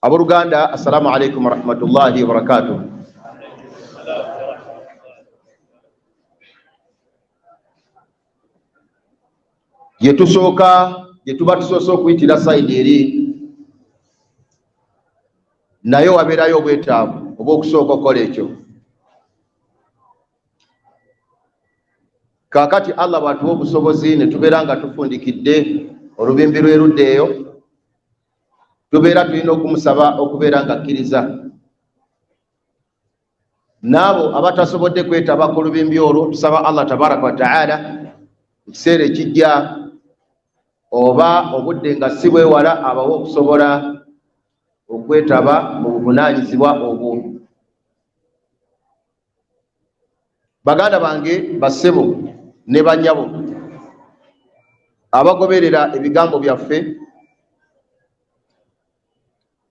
Abooluganda, assalamu alaikum warahmatullahi wabarakatuh. Gye tusooka, gye tuba tusoose okuyitira sayidi eri, naye wabeerayo obwetaavu obw'okusooka okukola ekyo. Kaakati Allah bw'atuwa obusobozi ne tubeera nga tufundikidde olubimbi lw'erudda eyo, tubeera tulina okumusaba okubeera nga akkiriza. N'abo abatasobodde kwetaba ku lubimbi olwo, tusaba Allah tabaraka wa taala ekiseera ekijja oba obudde nga si bwewala abawe okusobola okwetaba mu buvunaanyizibwa obwo. Baganda bange, bassebo ne bannyabo abagoberera ebigambo byaffe,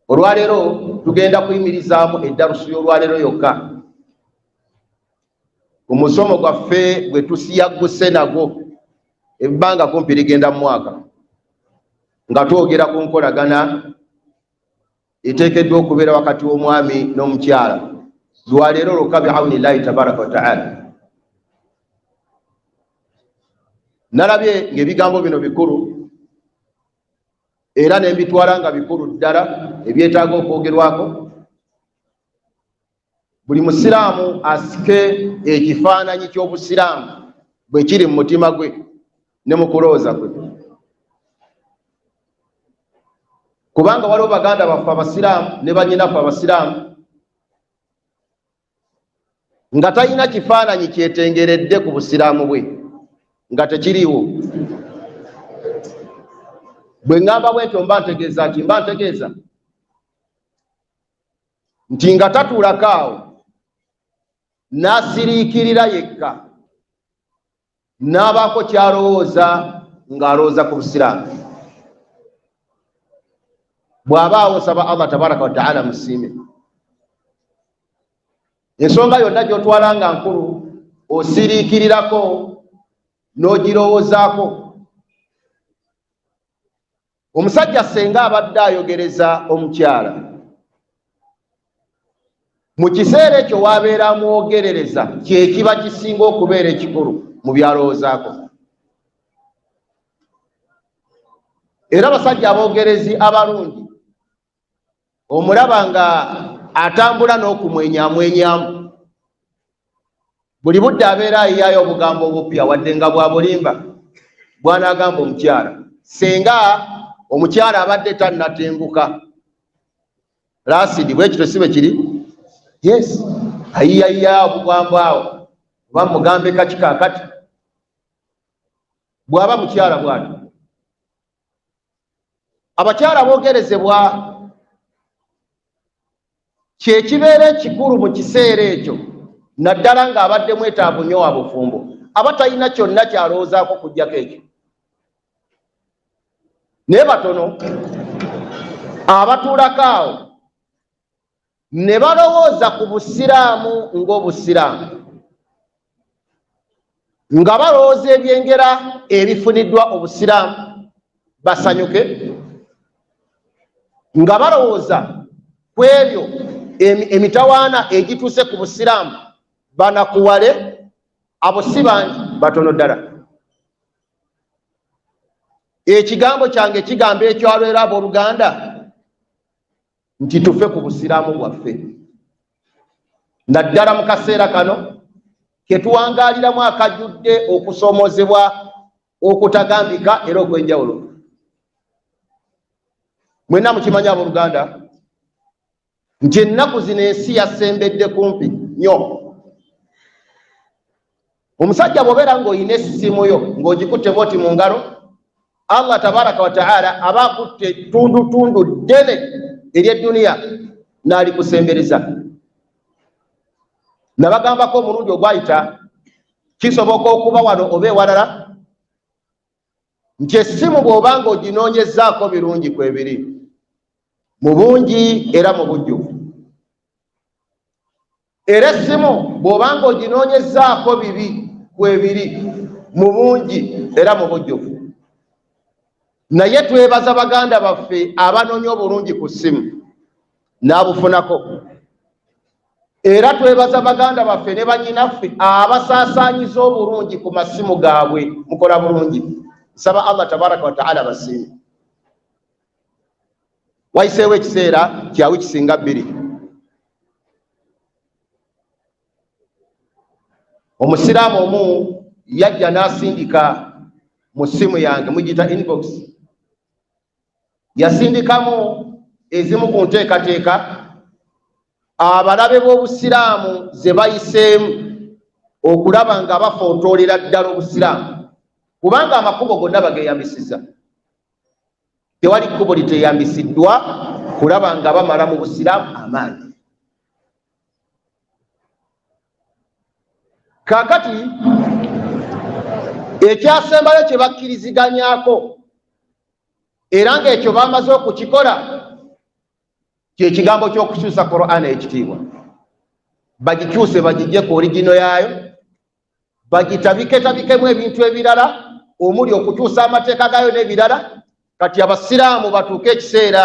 olwaleero tugenda kuyimirizaamu eddarusu y'olwaleero yokka ku musomo gwaffe gwe tusiyagguse nagwo ebbanga kumpi ligenda mu mwaka, nga twogera ku nkolagana eteekeddwa okubeera wakati w'omwami n'omukyala. Lwaleero lwokka biaunillahi tabaraka wataala. Nalabye ng'ebigambo bino bikulu era ne mbitwala nga bikulu ddala ebyetaaga okwogerwako. Buli musiraamu asike ekifaananyi ky'obusiraamu bwe kiri mu mutima gwe ne mu kulowooza kwe, kubanga waliwo baganda baffe abasiraamu ne bannyinaffe abasiraamu nga talina kifaananyi kyetengeredde ku busiraamu bwe, nga tekiriiwo. Bwe ŋŋamba bwentyo mba ntegeeza ki? Mba ntegeeza nti nga tatuulako awo n'asiriikirira yekka n'abaako ky'alowooza ng'alowooza ku busiraamu. Bw'aba awo, saba Allah tabaraka wataala musiime. Ensonga yonna gy'otwala nga nkulu osiriikirirako n'ogirowoozaako. Omusajja senga abadde ayogereza omukyala, mu kiseera ekyo w'abeera amwogerereza kyekiba kisinga okubeera ekikulu mu byalowoozaako. Era abasajja aboogerezi abalungi omulaba nga atambula n'okumwenyamwenyamu buli budde, abeera ayiyayo obugambo obupya, wadde nga bwa bulimba, bw'anaagamba omukyala senga omukyala abadde tannatenguka lasidi. Bwekityo si bwe kiri? Yes, ayiyayiya obugambo awo, oba mugambe kaki kakati bw'aba mukyala bw'atyo. Abakyala boogerezebwa kyekibeera ekikulu mu kiseera ekyo, naddala ng'abadde mwetaavu nnyo wa bufumbo, aba talina kyonna kyalowoozaako kujjako ekyo. Naye batono abatuulako awo ne balowooza ku busiraamu ng'obusiraamu, nga balowooza ebyengera ebifuniddwa obusiraamu basanyuke, nga balowooza ku ebyo emitawaana egituuse ku busiraamu banakuwale. Abo si bangi, batono ddala. Ekigambo kyange kigamba ekyalwera, abooluganda, nti tufe ku busiraamu bwaffe, naddala mu kaseera kano ketuwangaaliramu akajjudde okusoomozebwa okutagambika era okw'enjawulo. Mwenna mukimanyi, abooluganda, nti ennaku zino ensi yasembedde kumpi nnyo. Omusajja bw'obeera ng'olina essimu yo ng'ogikutte bwoti mu ngalo, Allah tabaraka wataala aba akutte ettundutundu ddene ery'edduniya n'alikusembereza. Nabagambako omulundi ogwayita, kisoboka okuba wano oba ewalala, nti essimu bw'oba ng'oginoonyezaako birungi, kwebiri mu bungi era mu bujjuvu, era essimu bw'oba ng'oginoonyezaako bibi, kwebiri mu bungi era mu bujjuvu. Naye twebaza baganda baffe abanoonya obulungi ku ssimu. N'abufunako. Era twebaza baganda baffe ne bannyinaffe abasaasaanyiza obulungi ku masimu gaabwe. Mukola bulungi, nsaba Allah tabaraka wataala basiime. Wayiseewo ekiseera kya wiiki singa 2, omusiraamu omu yajja n'asindika mu ssimu yange, mugiyita inbox, yasindikamu ezimu ku nteekateeka abalabe b'obusiraamu ze bayiseemu okulaba nga bafotoolera ddala obusiraamu, kubanga amakubo gonna bageyambisizza. Tewali kkubo liteyambisiddwa kulaba nga bamala mu busiraamu amaanyi. Kaakati ekyasembayo kye bakkiriziganyako, era ng'ekyo bamaze okukikola, kyekigambo ky'okukyusa Qur'an ekitiibwa, bagikyuse bagijje ku origino yaayo, bagitabiketabikemu ebintu ebirala omuli okukyusa amateeka gaayo n'ebirala. Kati abasiraamu batuuke ekiseera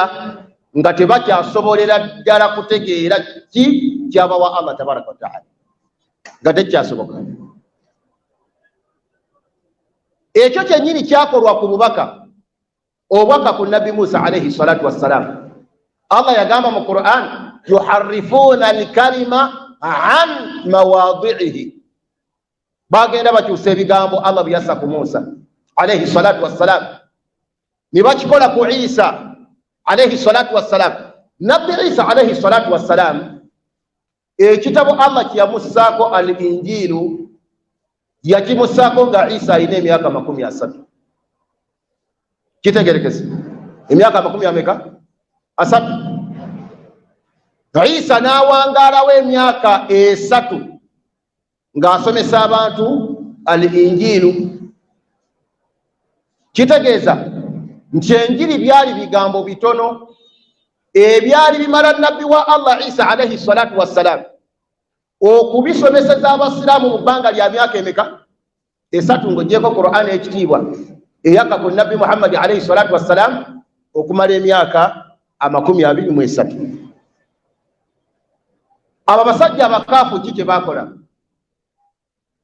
nga tebakyasobolera ddala kutegeera ki kyabawa Allah tabaraka wataala, nga tekyasoboka. Ekyo kyennyini kyakolwa ku bubaka obwaka ku Nabbi Musa alaihi salatu wassalam. Allah yagamba mu Quran, yuharifuna alkalima an mawadiihi, bagenda bakyusa ebigambo Allah bye yassa ku Musa alaihi salatu wassalam, ne bakikola ku Isa alaihi salatu wassalam. Nabbi Isa alaihi salatu wassalam, ekitabo Allah kye yamussaako al injiilu yakimussaako nga Isa alina emyaka 30. Kitegerekese, emyaka makumi ameka? 30. Isa n'awangaalawo emyaka 3 ng'asomesa abantu al injiilu. Kitegeeza nti enjiri byali bigambo bitono ebyali bimala nabbi wa Allah Isa alaihi salatu wassalam okubisomeseza abasiraamu mu bbanga lya myaka emeka? 3, ng'ogyeko Qur'ani ekitiibwa eyakka ku nabbi Muhammadi alaihi salatu wassalam okumala emyaka 23. Abo abasajja abakaafu ki kye baakola?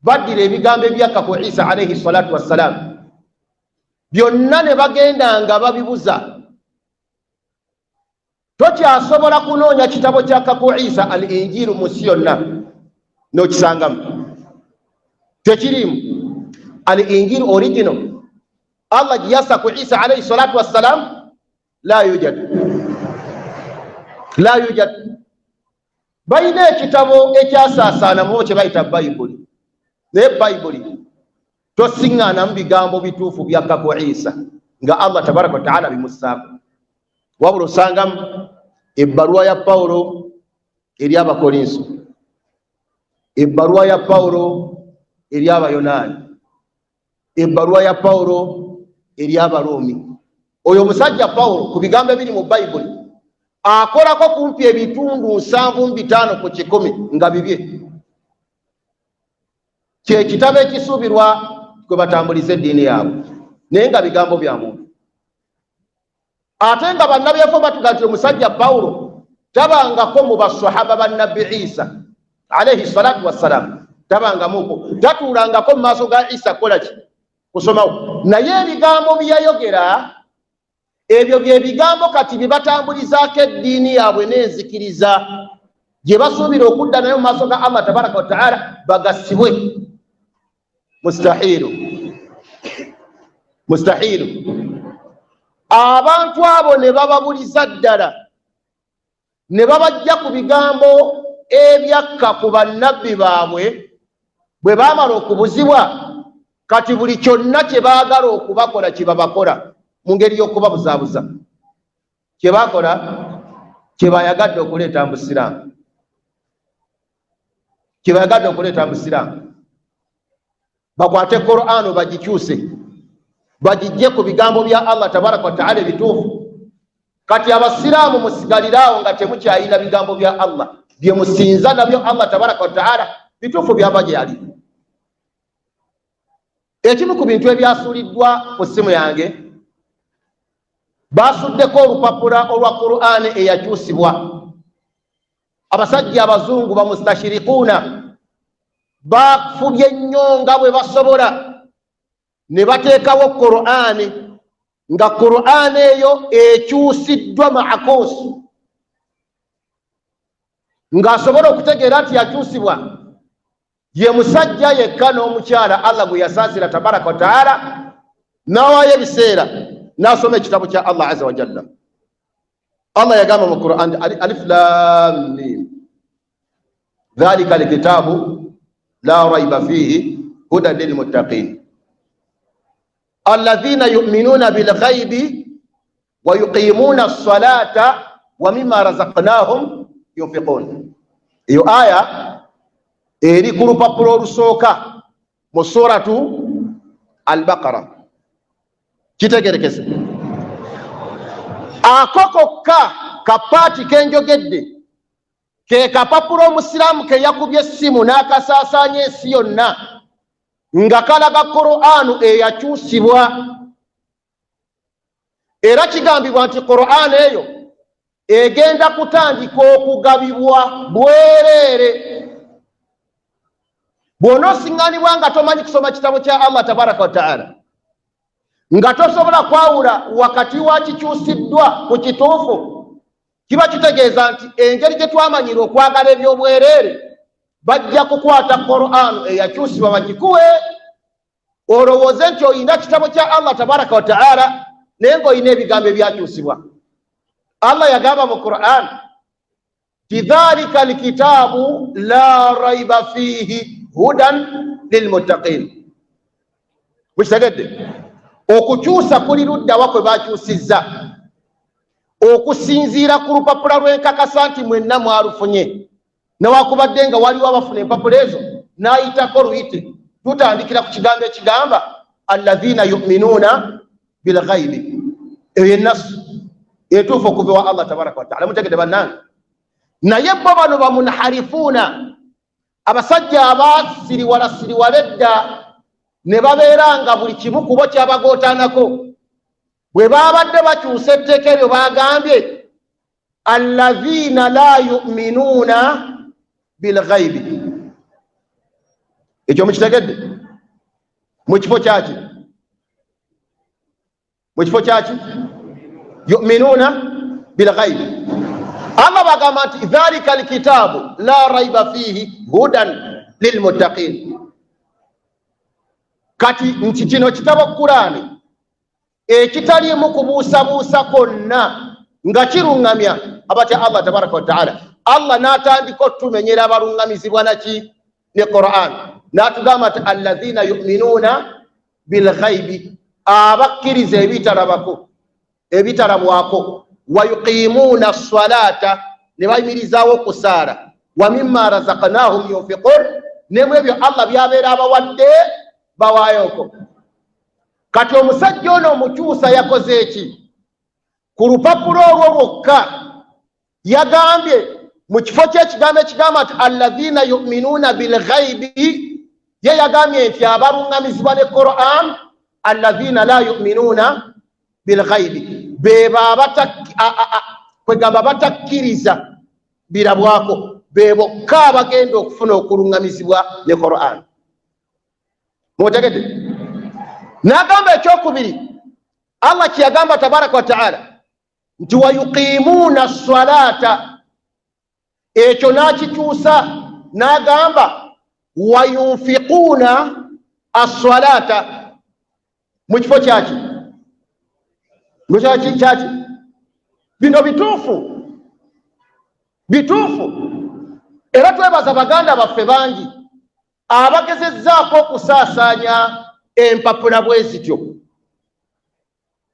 Baddira ebigambo ebyakka ku Isa alaihi salatu wassalam byonna ne bagenda nga babibuza. Tokyasobola kunoonya kitabo kyakka ku Isa al injiilu mu nsi yonna n'okisangamu, tekiriimu. Al injiilu original Allah gye yassa ku Isa alaihi salatu wassalam la yujad, la yujad. Balina ekitabo ekyasaasaana mubo kye bayita Bayibuli, naye Bayibuli tosiŋŋaanamu bigambo bituufu byakka ku Isa nga Allah tabaraka wataala bimussaako, wabula osangamu ebbaluwa ya Pawulo eri Abakolinso, ebbaluwa ya Pawulo eri Abayonaani, ebbaluwa ya Pawulo eri Abaruumi. Oyo omusajja Pawulo ku bigambo ebiri mu Bayibuli akolako kumpi ebitundu 75 ku kikumi nga bibye. Kyekitabo ekisuubirwa kwe batambuliza eddiini yaabwe, naye nga bigambo bya muntu. Ate nga bannabyafu batuga nti omusajja Pawulo tabangako mu basahaba ba nabbi Isa alaihi salatu wassalam, tabangamuko, tatuulangako mu maaso ga Isa kukola ki? Kusomawo. Naye ebigambo bye yayogera ebyo bye bigambo kati bye batambulizaako eddiini yaabwe n'enzikiriza gye basuubira okudda nayo mu maaso ga Allah tabaraka wataala bagasibwe. Mustahiilu, mustahiilu. Abantu abo ne bababuliza ddala ne babajja ku bigambo ebyakka ku bannabbi baabwe. Bwe baamala okubuzibwa, kati buli kyonna kye baagala okubakola kye babakola mu ngeri y'okubabuzaabuza. Kye baakola kye bayagadde okuleeta mu busiraamu, kye bayagadde okuleeta mu busiraamu, bakwate Qur'ano bagikyuse bagijje ku bigambo bya Allah tabaraka wataala ebituufu. Kati abasiraamu musigaliraawo nga temukyayina bigambo bya Allah bye musinza nabyo Allah tabaraka wataala bituufu byava gye yali. Ekimu ku bintu ebyasuuliddwa ku ssimu yange, basuddeko olupapula olwa Qur'ani eyakyusibwa. Abasajja abazungu bamustashirikuuna bafubye nnyo nga bwe basobola ne bateekawo Qur'ani, nga Qur'ani eyo ekyusiddwa maakuusi, ng'asobola okutegeera nti yakyusibwa ye musajja yekka n'omukyala Allah gwe yasaasira tabaraka wa taala, n'awaayo ebiseera n'asoma ekitabo kya Allah aza wa jalla. Allah yagamba mu Quran alif lam mim dhalika alkitabu la raiba fihi hudan lilmuttaqin alladhina yuminuna bilghaibi wa yuqimuna as-salata wa mimma razaqnahum yunfiqun. Eyo aya eri ku lupapula olusooka mu suratu Albaqara. Kitegerekese ako kokka kapaati kenjogedde ke kapapula omusiraamu ke yakubye essimu n'akasaasaanya ensi yonna nga kalaga Qur'anu eyakyusibwa. Era kigambibwa nti Qur'an eyo egenda kutandika okugabibwa bwereere. Bw'onoosiŋŋanibwa nga tomanyi kusoma kitabo kya Allah tabaraka wataala, nga tosobola kwawula wakati wa kikyusiddwa ku kituufu, kiba kitegeeza nti engeri gye twamanyira okwagala eby'obwereere, bajja kukwata Qur'an eyakyusibwa bagikuwe olowooze nti olina kitabo kya Allah tabaraka wataala, naye ng'olina ebigambo ebyakyusibwa. Allah yagamba mu Quran ti dhalika alkitabu la raiba fihi hudan lilmuttaqin. Mukitegedde? Okukyusa kuli luddawa kwe bakyusizza okusinziira ku lupapula lw'enkakasa nti mwenna mwalufunye, newakubadde nga waliwo abafuna empapula ezo n'ayitako luyite. Tutandikira ku kigambo ekigamba alladhina yuminuuna bilghaibi. Eyo enasu etuufu okuva ewa Allah tabaraka wataala. Mutegedde bannange? Naye bo bano bamunharifuuna, abasajja abasiriwala siriwala edda ne babeera nga buli kimu kubo kyabagootaanako, bwe babadde bakyusa etteeka eryo bagambye alladhina la yuminuuna bilghaibi. Ekyo mukitegedde? Mu kifo kyaki? Mu kifo kyaki? Yuminuuna bilghaibi. Allah bagamba nti dhalika alkitabu la raiba fihi hudan lilmuttaqin. Kati nti kino kitabo Kurani ekitaliimu kubuusabuusa kwonna nga kiruŋŋamya abatya Allah tabaraka wataala. Allah n'atandika otumenyera abaluŋŋamizibwa naki ne Quran, n'atugamba nti alladhina yuminuuna bilghaibi, abakkiriza ebitalabako ebitalabwako, wayuqimuuna salata, ne bayimirizaawo okusaala, wa mimma razaqnahum yunfiqun, nemu ebyo Allah byabeera abawadde bawaayoko. Kati omusajja ono omukyusa yakoze eki ku lupapula olwo lwokka? Yagambye mu kifo ky'ekigambo ekigamba nti alladhina yuminuuna bilghaibi, ye yagambye nti abaluŋŋamizibwa ne Quran alladhina la yuminuuna bilghaibi, beba kwegamba batakkiriza birabwako, be bokka abagenda okufuna okuluŋŋamizibwa ne Quran. Mutegedde? N'agamba ekyokubiri, Allah kyeyagamba tabaraka wataala nti wayuqimuuna salata, ekyo n'akikyusa n'agamba wayunfiquuna assalata. Mu kifo kyaki? Mukyaki kyaki? Bino bituufu, bituufu. Era twebaza baganda baffe bangi abagezezzaako okusaasaanya empapula bwe zityo,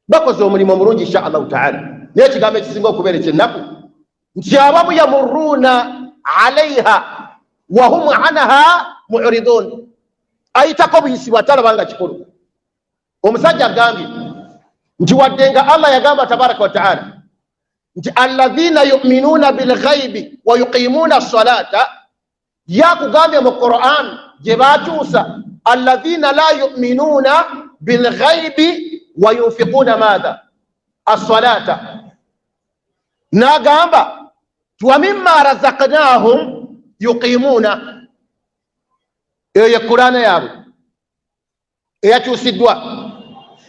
bakoze omulimu omulungi insha Allahu taala. Naye ekigambo ekisinga okubeera ekyennaku nti abamu yamuruuna alaiha wahum anha muridun, ayitako buyisibwa talaba nga kikulu. Omusajja agambye nti wadde nga Allah yagamba tabaraka wataala nti alladhina yuminuuna bilghaibi wa yuqimuuna salata, yakugambye mu Quran gye bakyusa alladhina la yuminuuna bilghaibi wa yunfiquuna maatha assalata, n'agamba Wa mimma razaknahum yuqimuuna. Eyo ye Kuraana yaabwe eyakyusiddwa.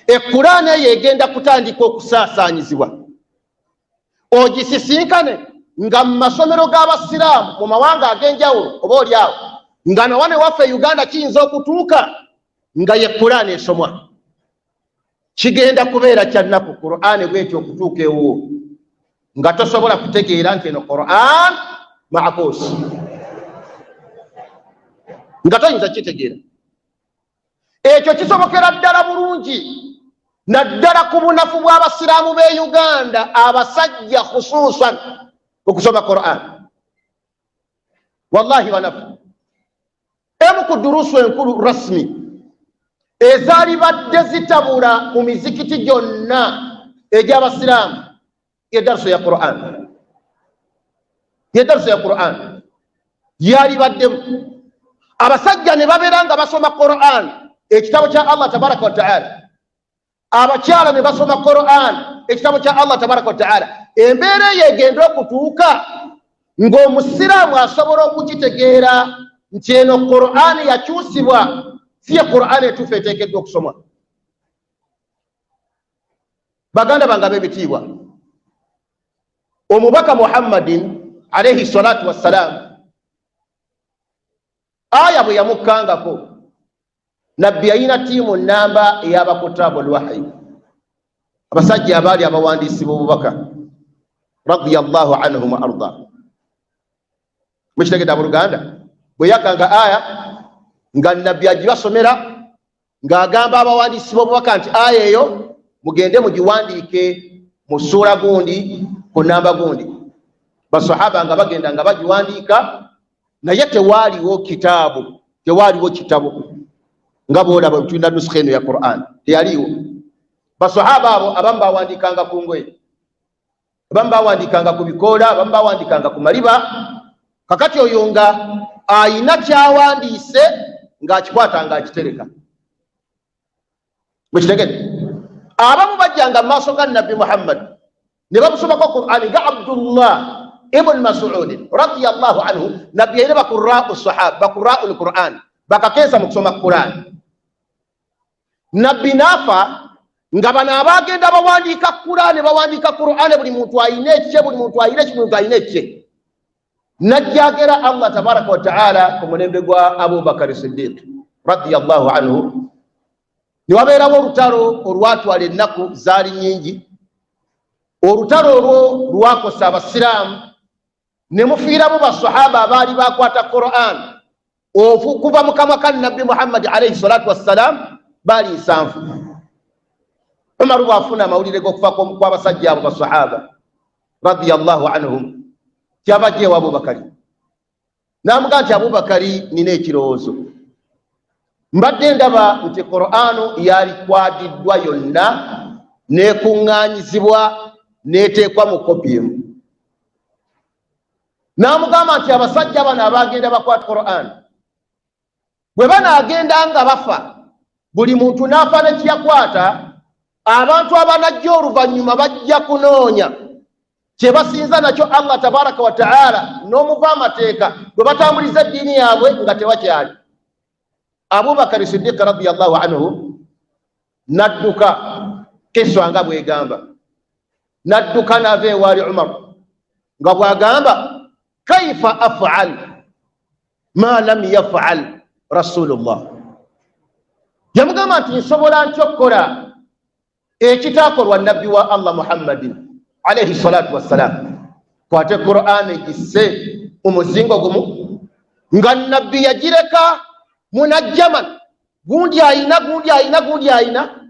Ekuraana eyo egenda kutandika okusaasaanyizibwa, ogisisinkane nga mu masomero g'abasiraamu mu mawanga ag'enjawulo, oba oli awo nga nawane waffe Uganda kiyinza okutuuka nga ye Kuraana esomwa. Kigenda kubeera kya nnaku Qur'ani bwetyo okutuuka ewuwo nga tosobola kutegeera nti eno Quran maakuusi, nga toyinza kitegeera. Ekyo kisobokera ddala bulungi, naddala ku bunafu bw'abasiraamu b'e Uganda, abasajja khususan, okusoma Quran. Wallahi banafu. Emu ku durusu enkulu rasmi ezaalibadde zitabula mu mizikiti gyonna egy'abasiraamu yedarusu ya Quran, yedarusu ya Quran yalibaddemu. Abasajja ne babeera nga basoma Quran, ekitabo kya Allah tabaraka wataala, abakyala ne basoma Quran, ekitabo kya Allah tabaraka wataala. Embeera eyo egenda okutuuka ng'omusiraamu asobola okukitegeera nti eno Quran yakyusibwa, si ye Quran etuufu eteekeddwa okusomwa. Baganda bange ab'ebitiibwa, omubaka Muhammadin alaihi salatu wassalam, aya bwe yamukkangako, nabbi yalina tiimu namba ey'abakutabu lwahayi, abasajja abaali abawandiisi b'obubaka radiyallahu anhum wa arda. Mukitegedde abooluganda? Bwe yakanga aya nga nabbi agibasomera, ng'agamba abawandiisi b'obubaka nti aya eyo mugende mugiwandiike mu ssuula gundi ku namba gundi. Basahaba nga bagenda nga bagiwandiika, naye tewaaliwo kitaabu, tewaaliwo kitabo nga boolaba tulina nusukha eno ya Quran, teyaliiwo. Basahaba abo abamu bawandiikanga ku ngoye, abamu bawandiikanga ku bikoola, abamu bawandiikanga ku maliba. Kakati oyo nga ayina kyawandiise ng'akikwata ng'akitereka. Mukitegedde? Abamu bajjanga mu maaso ga nabbi Muhammad ne bamusomako Qur'ani, nga Abdullah ibn Masudi radiyallahu anhu. Nabbi yayina bakurau sahaba, bakurau lquran, bakakeesa mu kusoma Qur'ani. Nabbi naafa nga bano abagenda bawandiika Qur'ani, bawandiika Qur'ani, buli muntu ayina ekye, buli muntu ayina ekye, buli muntu ayina ekye. Najjagera Allah tabaraka wataala ku mulembe gwa Abubakari Sidiq radiyallahu anhu, ne wabeerawo olutalo olwatwala ennaku zaali nyingi. Olutalo olwo lwakosa abasiraamu ne mufiiramu basahaba abaali bakwata Quran okuva mu kamwa ka nabbi Muhammadi alaihi salatu wassalam, baali 70. Umaru bwafuna amawulire g'okufa kw'abasajja abo basahaba radiyallahu anhum, kyabajja ewa Abubakari n'amugaa nti, Abubakari, nina ekirowoozo. Mbadde ndaba nti Qur'anu yalikwatiddwa yonna nekuŋŋaanyizibwa neteekwa mu kopi emu. N'amugamba nti abasajja bano abagenda bakwata Qur'an bwe banaagenda nga bafa, buli muntu n'afa nekiyakwata, abantu abanajja oluvannyuma bajja kunoonya kye basinza nakyo Allah tabaraka wa taala n'omuva amateeka bwe batambuliza eddiini yaabwe nga tewakyali. Abubakari Sidiiki radiyallahu anhu nadduka, kiswa nga bwegamba, nadduka n'ava ewaali Umar nga bw'agamba, kaifa afal ma lam yafal rasulullah? Yamugamba nti nsobola ntya okukola ekitakolwa nabbi wa Allah Muhammadin alaihi salatu wassalam? Kwate Qur'an egisse mu muzingo gumu nga nabbi yagireka munajjaman, gundi ayina, gundi ayina, gundi ayina.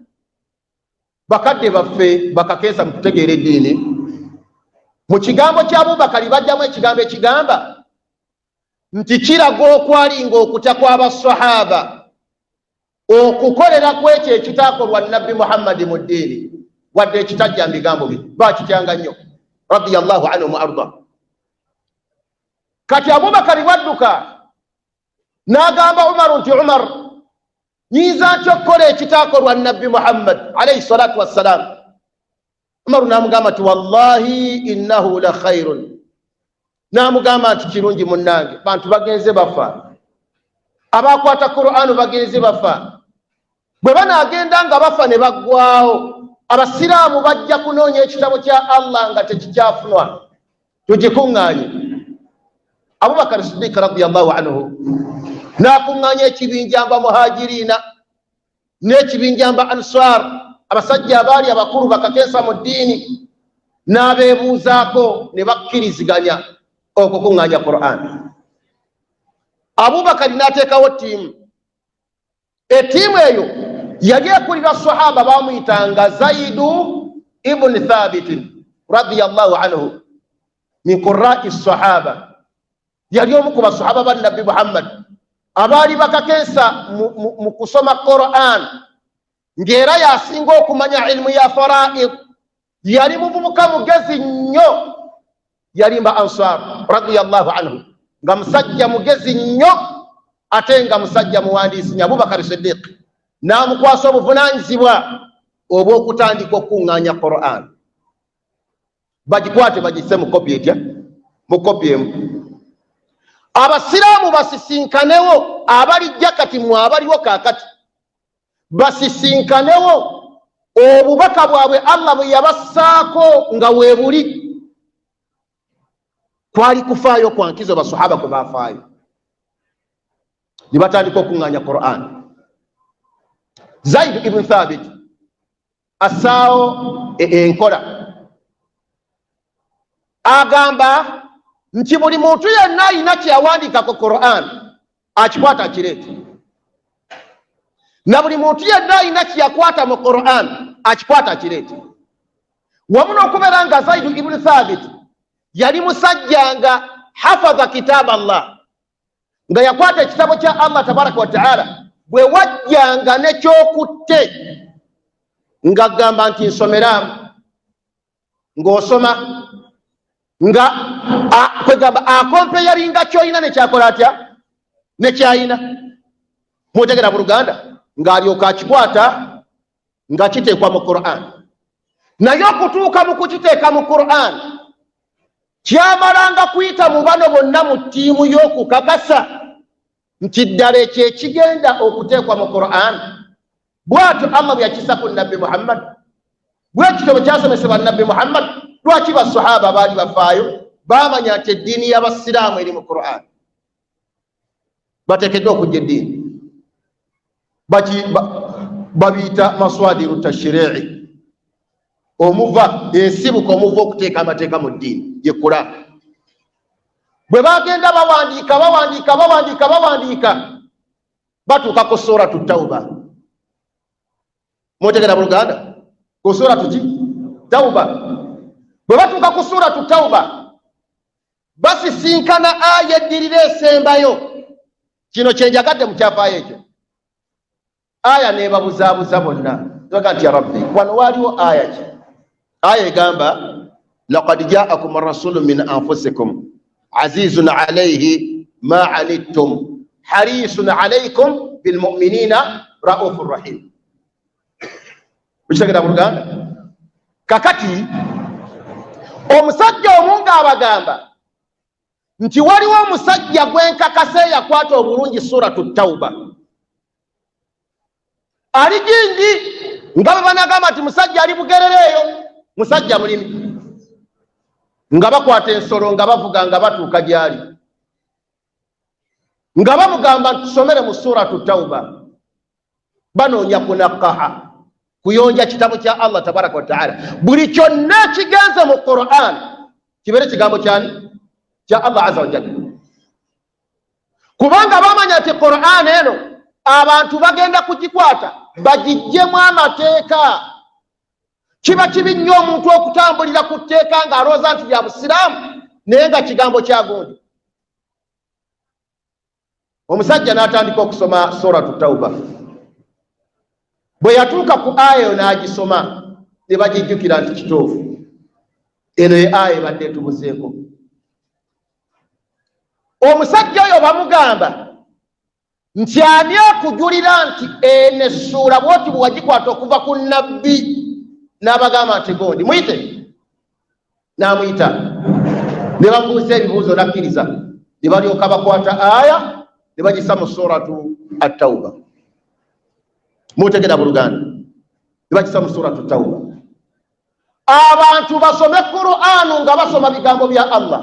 Bakadde baffe bakakeesa mu kutegeera eddiini, mu kigambo kya Abubakari bajjamu ekigambo ekigamba nti kiraga okwalinga okutya kw'abasahaba okukolera ku ekyo ekitakolwa nabbi Muhammadi mu ddiini, wadde ekitajja mu bigambo bye, bakityanga nnyo radiyallahu anhum arda. Kati Abubakari bwadduka n'agamba Umaru nti, Umar, nyinza ntya okukola ekitakolwa nabbi Muhammad alaihi salatu wassalam? Umaru n'amugamba nti, wallahi innahu la khairun. N'amugamba nti kirungi munnange, bantu bagenze bafa, abakwata Qur'anu bagenze bafa, bwe banaagenda nga bafa ne baggwawo, abasiraamu bajja kunoonya ekitabo kya Allah nga tekikyafunwa, tugikuŋŋaanye. Abubakar Sidiik radiyallahu anhu n'akuŋŋaanya ekibinja mba muhajiriina n'ekibinja mba ansar, abasajja abaali abakulu bakakensa mu ddiini, n'abeebuuzaako ne bakkiriziganya okukuŋŋaanya Qur'an. Abubakari n'ateekawo ttiimu. Ettiimu eyo yali ekulirwa sahaba bamuyitanga Zaidu ibuni Thabitin radiyallahu anhu, min qurai sahaba, yali omu ku basahaba ba Nabbi Muhammad abaali bakakensa mu kusoma Quran, ng'era yasinga okumanya ilimu ya faraid. Yali muvubuka mugezi nnyo, yalimba Ansar radiyallahu anhu, nga musajja mugezi nnyo ate nga musajja muwandiisi nnyo. Abubakar Sidiq n'amukwasa obuvunanyizibwa obw'okutandika okukuŋŋaanya Quran, bagikwate bagisse mu kopi etya, mu kopi emu, abasiraamu basisinkanewo abalijja kati mwe abaliwo kaakati basisinkanewo obubaka bwabwe Allah bwe yabassaako nga weebuli. Kwali kufaayo kwa nkizo basahaba kwe bafaayo ne batandika okuŋŋaanya Quran. Zaid ibn Thabit assaawo enkola, agamba nti buli muntu yenna alina kyeyawandiika ku Quran akikwata akireete, na buli muntu yenna alina kyeyakwata mu Quran akikwata akireete. Wamu n'okubeera nga Zaidu ibuni Thabit yali musajja nga hafadha kitaaba Allah, nga yakwata ekitabo kya Allah tabaraka wataala, bwe wajjanga nekyokutte ng'agamba nti nsomeraamu, ng'osoma nga kwegamba akompeyaringa kyolina nekyakola atya nekyayina, mutegera mu Luganda, ng'alyoka akikwata nga kiteekwa mu Quran. Naye okutuuka mu kukiteeka mu Quran kyamalanga kuyita mu bano bonna mu ttiimu y'okukakasa nti ddala ekyo ekigenda okuteekwa mu Quran bwatyo Allah bwe yakisa ku Nabbi Muhammad, bwekityo bwe kyasomesebwa Nabbi Muhammad. Lwaki basahaba baali bafaayo? Bamanya nti eddiini y'abasiraamu eri mu Quran, bateekeddwa okujja eddiini babiyita maswadiru tashrii, omuva ensibuko omuva okuteeka amateeka mu ddiini ye Quran. Bwe bagenda bawandiika bawandiika bawandiika bawandiika, batuuka ku suratu Tauba. Mutegera mu Luganda ku suratu ki? Tauba. Bwe batuuka ku suratu Tauba basisinkana aya eddirira esembayo. Kino kyenjagadde mu kyafaayo ekyo, aya nebabuzaabuza bonna, baga nti ya Rabbi, wano waaliwo aya ki? Aya egamba laqad jaakum rasulu min anfusikum azizun alaihi ma anittum harisun alaikum bilmuminina raufu rahim. Mukitegera mu Luganda? Kakati omusajja omu ng'abagamba nti waliwo omusajja gwenkakasa eyakwata obulungi suratu Tauba, ali gindi nga bwe banagamba nti musajja ali Bugerere eyo, musajja mulimi, nga bakwata ensolo nga bavuga nga batuuka gyali nga bamugamba nti tusomere mu suratu Tauba. Banoonya kunakaha, kuyonja kitabo kya Allah tabaraka wataala, buli kyonna ekigenze mu Quran kibeere kigambo kyani? Kya Allah aza wajalla, kubanga bamanya nti Quran eno abantu bagenda kugikwata bagijjemu amateeka. Kiba kibi nnyo omuntu okutambulira ku tteeka ng'alowooza nti lya busiraamu naye nga kigambo kyagundi. Omusajja n'atandika okusoma suratu Tauba. Bwe yatuuka ku aya eyo n'agisoma, ne bagijjukira nti kituufu, eno ye aya ebadde etubuzeeko. Omusajja oyo bamugamba nti ani akujulira nti eno essuula bwoti bwe wagikwata okuva ku Nabbi? N'abagamba nti gondi muyite, n'amuyita. Ne bamubuuza ebibuuzo n'akkiriza, ne balyoka bakwata aya ne bagisa mu Suratu Attauba. Mutegera buluganda, ne bagisa mu Suratu Tauba. Abantu basome Qur'anu nga basoma bigambo bya Allah.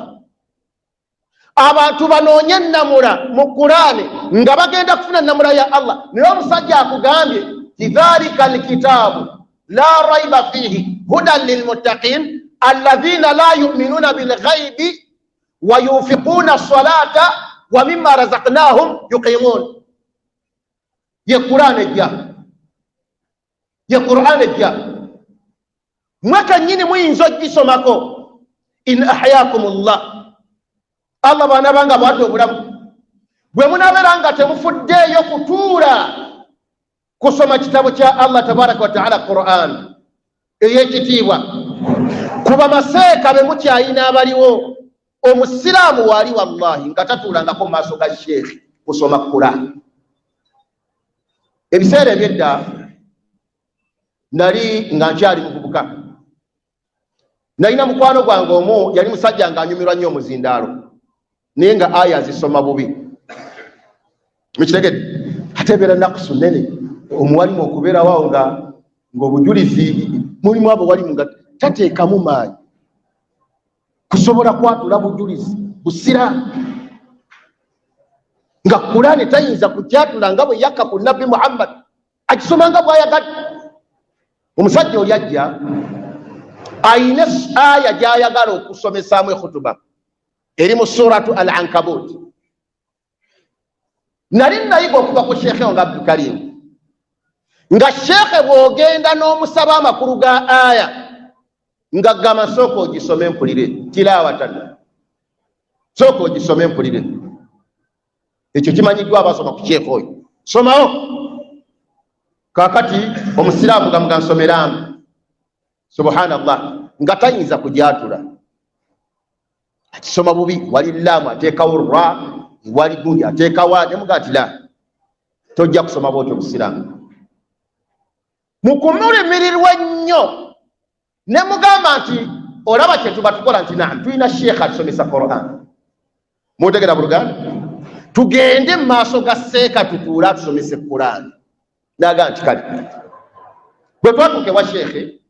Abantu banoonye ennamula mu Kuraane nga bagenda kufuna ennamula ya Allah. Naye omusajja akugambye ti dhalika alkitaabu la raiba fihi hudan lilmuttaqin alladhina la yuminuna bilghaibi wa yunfiquna salata wa mimma razaqnahum yuqimun. Ye Kuraane ejja, ye Qur'an ejja, mwe kennyini muyinza ogisomako. In ahyakum llah, Allah bwanaba nga bwadde obulamu, bwe munabeera nga temufuddeeyo kutuula kusoma kitabo kya Allah tabaraka wataala, Quran ey'ekitiibwa, kuba maseeka be mukyayina abaliwo. Omusiraamu waali wallahi nga tatuulangako mu maaso ga sheekhi kusoma Quran. Ebiseera ebyedda nali nga nkyali muvubuka, nalina mukwano gwange omu, yali musajja nga anyumirwa nnyo omuzindaalo, naye nga aya azisoma bubi. Mukitegedde? Ate ebeera nakusu nene omuwalimu okubeerawo awo nga ng'obujulizi mulimu abo walimu nga tateekamu maanyi kusobola kwatula bujulizi busiraamu, nga Kulaani tayinza kukyatula nga bwe yakka ku Nabbi Muhammad, akisoma nga bwayagadde. Omusajja oli ajja ayina aya gyayagala okusomesaamu ekhutuba eri mu Suratu Al Ankabut. Nali nayiga okuva ku sheekhe wange Abdulkarim nga sheekhe bw'ogenda n'omusaba amakulu ga aya, nga gamba sooka ogisome mpulire tilawatan, sooka ogisome mpulire. Ekyo kimanyiddwa abasoma ku sheekhe oyo, somawo. Kakati omusiraamu nga mugansomeramu, subhanallah, nga tayinza kugyatula, akisoma bubi. Wali laamu ateekawo ra, wali gundi ateekawa, nemuga nti la, tojja kusoma bwotyo obusiraamu. Mukumulimirirwa ennyo ne mugamba nti olaba kyetuba tukola nti naam, tulina sheekha atusomesa Quran, mutegera buluganda, tugende mu maaso ga seeka tutuule atusomese Quran. Naga nti kale. Bwe twatuuka ewa sheekhe,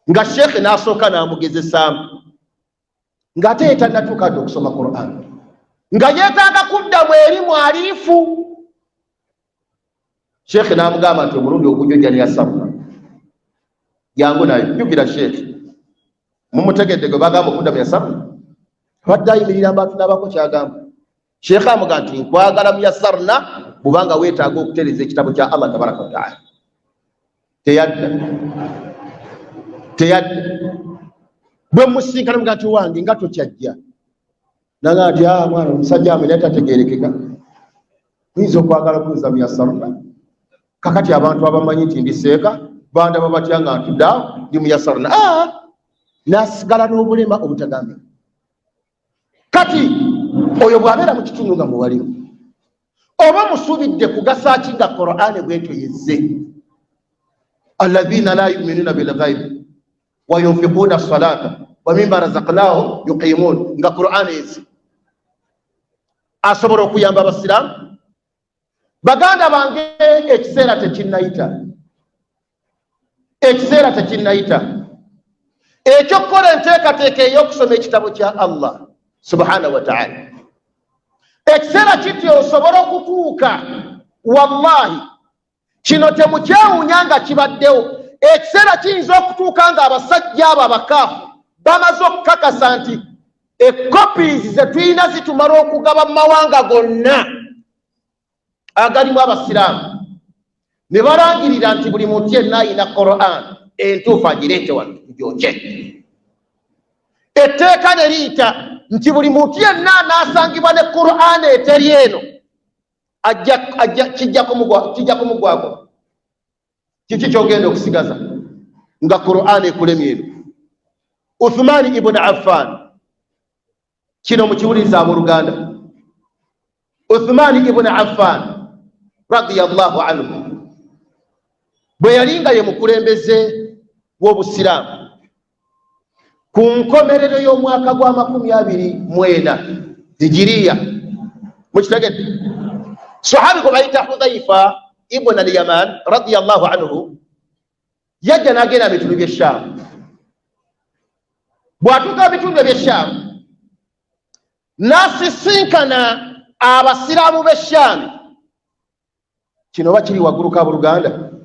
nga sheekhe n'asooka n'amugezesaamu, ng'ate yetanatuuka dde okusoma Quran, nga yeetaaga kuddamu eri mwaliifu. Sheekhe n'amugamba nti omulundi ogujjo jani yasaruna jangu nayo. Jjukira sheekhe mumutegedde gwe bagamba okuddamu yasaruna, abadde ayimirira mbantu n'abako kyagamba. Sheekhe amuga nti nkwagala mu yasaruna bubanga weetaaga okutereeza ekitabo kya Allah tabaraka wataala. Teyadda, teyadda. Bwe musinkana muga nti wange nga tokyajja, naga nti ah, mwana omusajja ame naye tategerekeka, oyinza okwagala kunza mu yasaruna. Kakati abantu abamanyi nti ndi seeka bandaba batya nga ntudde awo ndi mu yasaruna? Ah, nasigala n'obulema obutagambika. Kati oyo bw'abeera mu kitundu nga muwalimu, oba musuubidde kugasa ki nga Qur'ani bwetyo yezze? Alladhina la yuminuna bilghaibi wa yunfiquna salata wa mimma razaqnahum yuqimun, nga Qur'ani yezze asobola okuyamba abasiraamu? Baganda bange, ekiseera tekinnayita, ekiseera tekinnayita ekyokukola enteekateeka ey'okusoma ekitabo kya Allah subhanahu wa taala. Ekiseera kiti osobola okutuuka, wallahi kino temukyewuunya nga kibaddewo, ekiseera kiyinza okutuuka nga abasajja abo abakaafu bamaze okukakasa nti ekopies ze tulina zitumala okugaba mu mawanga gonna agalimu abasiraamu, ne balangirira nti buli muntu yenna ayina Quran entuufu agireete wano tugyokye. Etteeka ne liyita nti buli muntu yenna anaasangibwa ne Quran eteri eno kijja kumugwako. Kiki kyogenda okusigaza nga Quran ekulemye eno? Uthmani ibn Affan, kino mukiwuliriza abooluganda, Uthmani ibn Affan radiyallahu anhu bwe yali nga ye mukulembeze w'obusiraamu. Ku nkomerero y'omwaka gwa 24 hijiriya. Mukitegedde? Sahabi gwe bayita Hudhaifa ibn al-Yaman radiyallahu anhu yajja n'agenda mu bitundu by'Eshaamu. Bw'atuuka mu bitundu eby'Eshaamu n'asisinkana abasiraamu b'Eshaami. Kino oba kiri waggulu ka buluganda,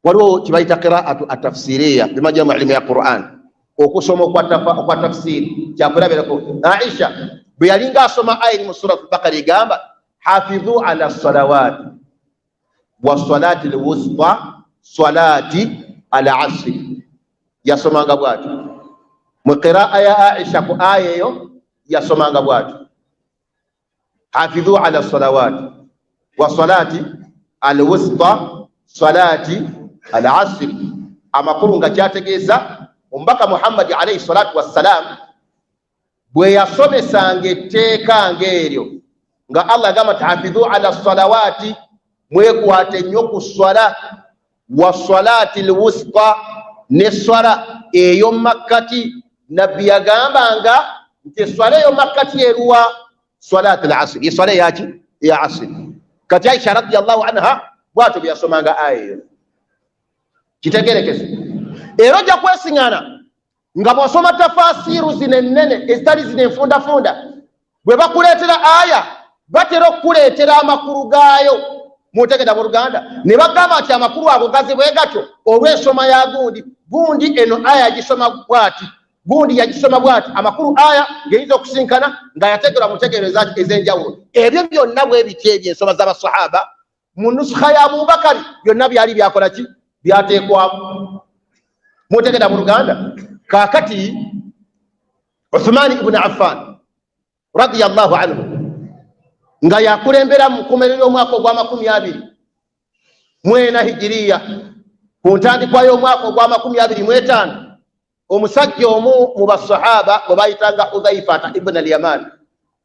waliwo kibayita qiraatu atafsiriya bimajamu ilimu ya Quran, okusoma okwa tafsiri. Kyakulabirako, Aisha bwe yalinga asoma aya eri mu Surat Bakara egamba hafidhu ala salawati wa salati lwusta salati al asri, yasomanga bwatyo mu qiraa ya Aisha. Ku aya eyo yasomanga bwatyo: hafidhu ala salawati wa salati al wusta salati al asri. Amakulu nga kyategeeza, omubaka Muhammadi alaihi salatu wassalam bwe yasomesanga etteeka ng'eryo, nga Allah agamba nti hafidhu ala salawati, mwekwate nnyo ku swala, wa salati lwusta, ne swala eyo makkati. Nabbi yagambanga nti eswala eyo makkati eruwa? Salat al asri, eswala eyaki? Eya asri. Kati Aisha radiallahu anha bwatyo bwe yasomanga aya eyo. Kitegerekese, era ojja kwesiŋana nga bw'osoma tafasiiru zino ennene ezitali zino enfundafunda, bwe bakuleetera aya batera okukuleetera amakulu gaayo. Mutegeda buluganda? Ne bagamba nti amakulu ago gaze bwe gatyo olw'ensoma ya gundi gundi, eno aya yagisoma bwati, gundi yagisoma bwati. Amakulu aya ng'eyinza okusinkana nga yategerwa mutegeero ez'enjawulo. Ebyo byonna bwe biti ebyo ensoma z'abasahaba mu nusukha ya Abubakari byonna byali byakola ki? Byateekwamu. Mutegeda mu luganda? Kaakati Uthumani ibuni Affan radiyallahu anhu nga yakulembera mu nkomerero y'omwaka ogwa 24 hijiriya, ku ntandikwa y'omwaka ogwa 25, omusajja omu mu basahaba bwe bayitanga Hudhaifata ibn al-Yaman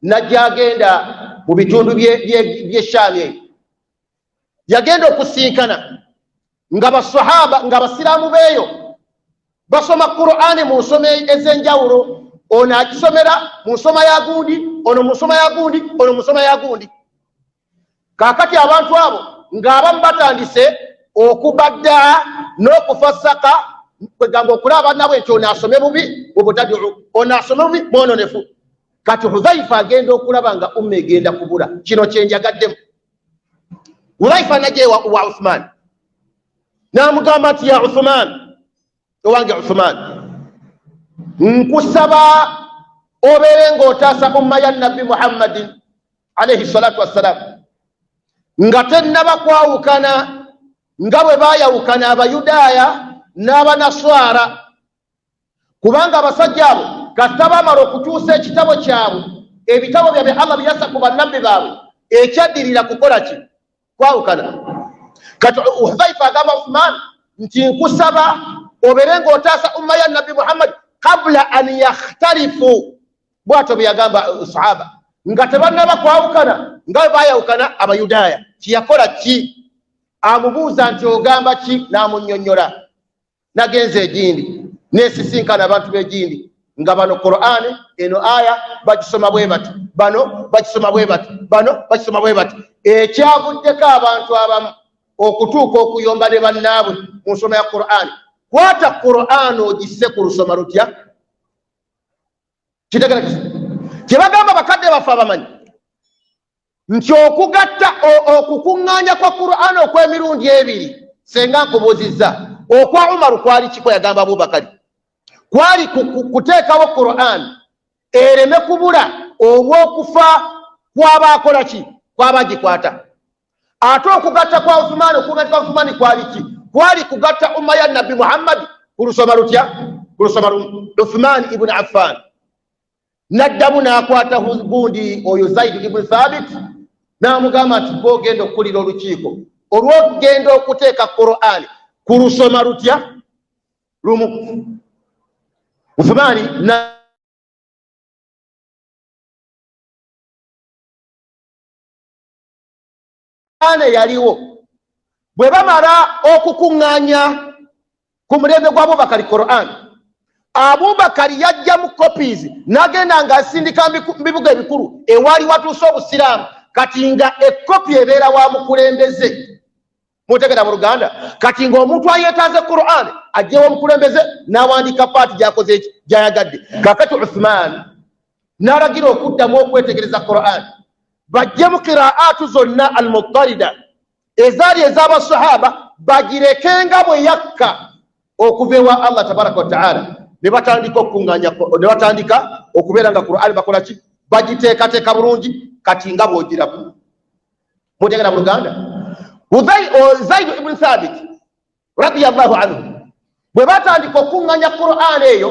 najja agenda mu bitundu by'Eshaami eyo. Yagenda okusinkana nga basahaba, nga abasiraamu beeyo basoma Qur'ani mu nsoma ez'enjawulo. Ono agisomera mu nsoma ya gundi, ono mu nsoma ya gundi, ono mu nsoma ya gundi. Kaakati abantu abo ng'abamu batandise okubadda n'okufasaka, kwegamba okulaba nabwe nti ono asome bubi mubutadiu, ono asome bubi mwononefu. Kati Hudhaifa agenda okulaba nga umma egenda kubula. Kino kyenjagaddemu. Hudhaifa najja wa Uthman n'amugamba nti ya Uthman, owange Uthman, nkusaba obeere ng'otaasa umma ya Nabbi Muhammadin alaihi salatu wassalam nga tennaba kwawukana nga bwe baayawukana Abayudaaya n'Abanaswara, kubanga abasajja abo kasita bamala okukyusa ekitabo kyabwe, ebitabo byabwe Allah byeyassa ku bannabbi baabwe, ekyaddirira kukola ki? Kwawukana. Kati Hudhaifa agamba Uthman nti nkusaba obeere ng'otaasa umma ya Nabbi Muhammad kabula an yakhtalifu. Bwatyo bwe yagamba sahaba, nga tebannaba kwawukana nga bwe bayawukana Abayudaaya. Kiyakola ki? Amubuuza nti ogamba ki? N'amunnyonnyola: nagenza egindi nesisinkana abantu b'egindi nga bano Qur'ani eno aya bagisoma bwe bati, bano bagisoma bwe bati, bano bagisoma bwe bati, ekyavuddeko abantu abamu okutuuka okuyomba ne bannaabwe mu nsoma ya Qur'ani. Kwata Qur'ani ogisse ku lusoma lutya? Kitegerekese, kyebagamba bakadde baffe abamanyi nti okugatta, okukuŋŋaanya kwa Qur'ani okw'emirundi ebiri, senga nkubuuzizza, okwa Umaru kwali kiko? Yagamba Abubakari kwali kuteekawo Qur'an ereme kubula olw'okufa kw'abaakola ki? Kw'abagikwata. Ate okugatta kwa Uthumani, okugatta kwa Uthumani kwali ki? Kwali kugatta umma ya Nabbi Muhammadi ku lusoma lutya? Ku lusoma lumu. Uthumani ibuni Affan naddamu n'akwata gundi oyo Zaidi ibuni Thabit n'amugamba nti gwogenda okukulira olukiiko olw'okugenda okuteeka Qur'ani ku lusoma lutya? Lumu. Uthumani ane yaliwo bwe bamala okukuŋŋaanya ku mulembe gwa Abubakari Quran. Abubakari yajjamu copies n'agenda ng'asindika mu bibuga ebikulu ewaali watuuse obusiraamu. Kati nga ekopi ebeera wa mukulembeze. Mutegera mu Luganda? Kati ng'omuntu ayeetaaze Quran ajjewo omukulembeze n'awandiika paati gy'akoze eki gy'ayagadde. Kakati Uthman n'alagira okuddamu okwetegereza Quran, bajjemu qiraatu zonna almutarida ezaali ez'abasahaba, bagirekenga bwe yakka okuva ewa Allah tabaraka wataala. Ne batandika okukunganya, ne batandika okubeera nga Quran bakola ki? Bagiteekateeka bulungi. Kati nga bw'ogirabu, mutegera mu Luganda? Zaidu ibuni Thabit radiallahu anhu bwe batandika okuŋŋanya Quran eyo,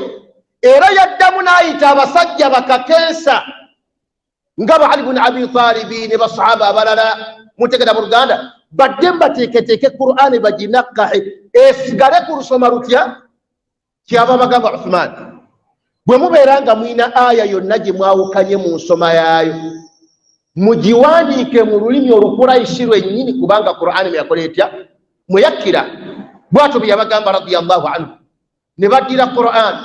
era yaddamu n'ayita abasajja bakakensa nga ba Ali buni Abi Talibi ne basahaba abalala, mutegera mu Luganda, badde mbateeketeeke Qur'ani baginakkahe esigale ku lusoma lutya. Kyaba bagamba Uthman, bwe mubeera nga mulina aya yonna gye mwawukanye mu nsoma yaayo, mugiwandiike mu lulimi Olukurayishi lwennyini, kubanga Qur'ani mweyakola etya? Mweyakkira. Bwatyo bwe yabagamba radiallahu anhu. Ne baddira Qur'an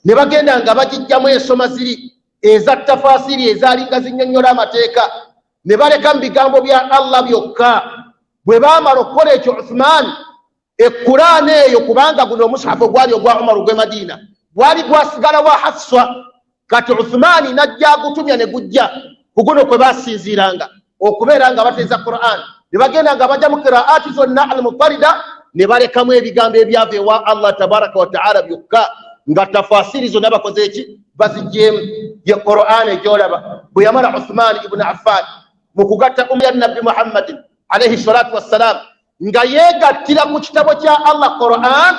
ne bagenda nga bagijjamu ensoma ziri eza tafasiri ezaalinga zinnyonnyola amateeka, ne baleka mu bigambo bya Allah byokka. Bwe baamala okukola ekyo, Uthman ekulaana eyo, kubanga guno omusahafu ogwali ogwa Umaru gw'e Madiina gwali gwasigala wa Hafswa, kati Uthmaani najja agutumya ne gujja ku guno kwe basinziiranga okubeera nga bateeza Quran. Ne bagenda nga bajja mu qiraati zonna almutarida, ne balekamu ebigambo ebyava ewa Allah tabaraka wataala byokka, nga tafasiri zonna bakoze eki? Baziggyemu. Ye Quran egyolaba. Bwe yamala Uthman ibuni Affan mu kugatta umma ya Nabbi Muhammadin alaihi salatu wassalam, nga yeegattira ku kitabo kya Allah Quran,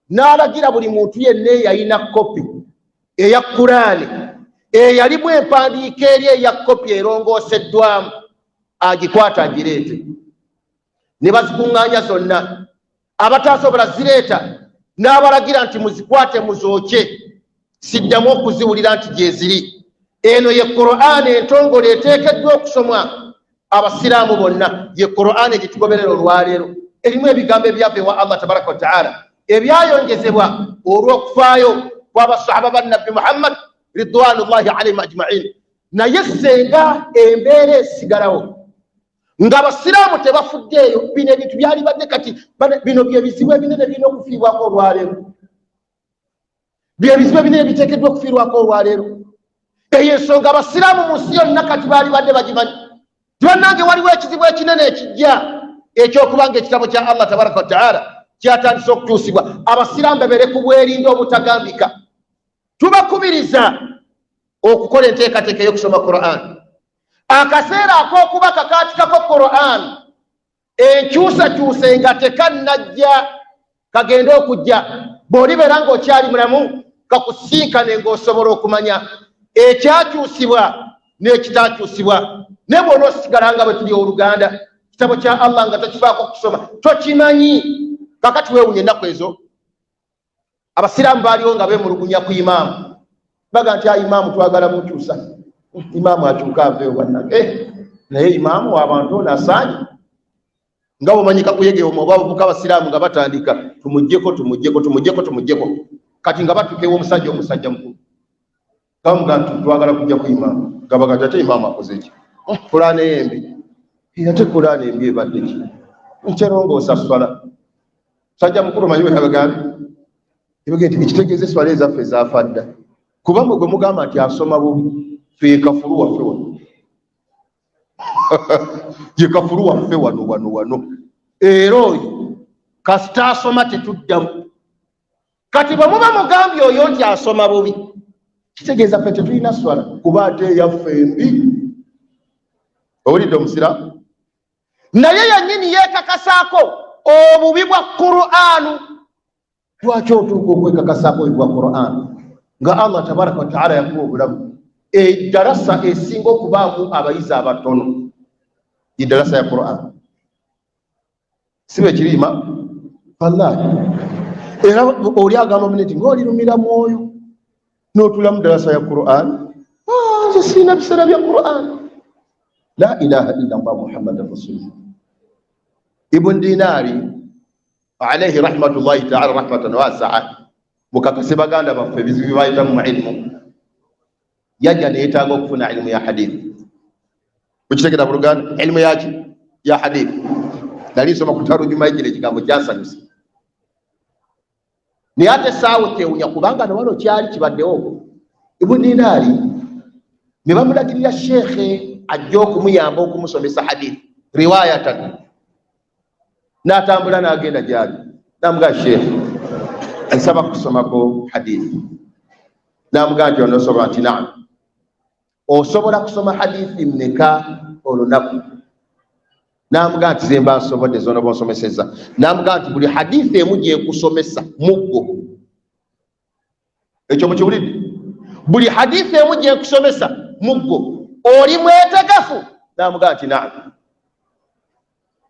n'alagira buli muntu yenna eyalina kopi eya Kuraani eyalimu empandiika eri eya kopi erongooseddwamu agikwata agireete. Ne bazikuŋŋaanya zonna. Abataasobola zireeta n'abalagira nti muzikwate muzookye, siddamu okuziwulira nti gyeziri. Eno ye Qur'ani entongole eteekeddwa okusomwa abasiraamu bonna, ye Qur'ani gyetugoberera olwaleero, erimu ebigambo ebyava ewa Allah tabaraka wataala ebyayongezebwa olw'okufaayo kw'abasahaba ba Nabbi Muhammad ridwanullahi alaihim ajmain. Naye senga embeera esigalawo ng'abasiraamu tebafuddeeyo, bino ebintu byalibadde kati bino byebizibu ebinene birina okufiibwako olwaleero, byebizibu ebinene biteekeddwa okufiirwako olwaleero. Eyo ensonga abasiraamu mu nsi yonna kati baali badde bagimanyi. Tibannange, waliwo ekizibu ekinene ekijja ekyokuba nga ekitabo kya Allah tabaraka wataala kyatandise okukyusibwa. Abasiraamu babeere ku bwerinde obutagambika. Tubakubiriza okukola enteekateeka ey'okusoma Quran. Akaseera ak'okuba kakaatikako Quran enkyusakyuse nga tekannajja, kagende okujja bw'olibeera ng'okyali mulamu, kakusinkane ng'osobola okumanya ekyakyusibwa n'ekitakyusibwa. Naye bw'onoosigala nga bwe tuli oluganda, kitabo kya Allah nga tokifaako kusoma, tokimanyi. Kakati weewunya ennaku ezo abasiraamu baaliwo nga beemulugunya ku imaamu, baga nti imaamu twagala mukyusa, imaamu akyuka aveewo bannange. Naye imaamu w'abantu ono asaanye nga bwomanyika kuyegeoma oba abavubuka abasiraamu nga batandika tumuggyeko, tumuggyeko, tumuggyeko, tumuggyeko. Kati nga batuuka ew'omusajja, omusajja mukulu, bamuga nti twagala kujja ku imaamu. Nga baga nti ate imaamu akoze ki? Kulaana eyembi. Ate kulaana embi ebadde ki? Nkyerongoosa swala. Musajja mukulu, omanyi bwe yabagambye? Yabagambye nti ekitegeeza eswala ezaffe zaafa dda, kuba mwe gwe mugamba nti asoma bubi, fe ye kafulu waffe wano, ye kafulu waffe wano wano wano, era oyo kasita asoma tetuddamu. Kati bwe muba mugambye oyo nti asoma bubi, kitegeeza ffe tetulina swala, kuba ate eyaffe embi. Owulidde omusiraamu? Naye yennyini yeekakasaako obubi bwa Qur'anu. Lwaki otuuka okwekakasaako obubi bwa Qur'anu nga Allah tabaraka wataala yakuwa obulamu? Eddarasa esinga okubaamu abayizi abatono eddarasa ya Qur'an, si bwe kirima? Wallahi, era oli agamba mune nti ng'olirumira mwoyo n'otula mu darasa ya Qur'an, nze sirina biseera bya Qur'an. La ilaha illa llah Muhammadan rasulullah. Ibn Dinari alaihi rahmatullahi taala rahmatan wasaa. Mukakase baganda baffe ebizibu byebayitamu mu ilimu, yajja neyetaaga okufuna ilimu ya hadithi. Mukitegera buluganda, ilimu yaki? Ya hadithi. Nali nsoma ku tarujuma kino ekigambo kyansanyusa, naye ate saawa kyewunya kubanga nawano kyali kibaddewo. Ibuni Dinaari ne bamulagirira sheekhe ajja okumuyamba okumusomesa hadithi riwayatan, n'atambula n'agenda gyali, namugaa, "Sheekhe, nsaba kusomako hadithi." Namugaa nti, "Onosobola?" Nti, "Naam." "Osobola kusoma hadithi mmeka olunaku?" Namugaa nti, "Zemba nsobodde zonoba onsomeseza." Namugaa nti, "Buli hadithi emu gyekusomesa muggo." Ekyo mukiwulidde? "Buli hadithi emu gyekusomesa muggo, oli mwetegefu?" Namugaa nti, "Naam."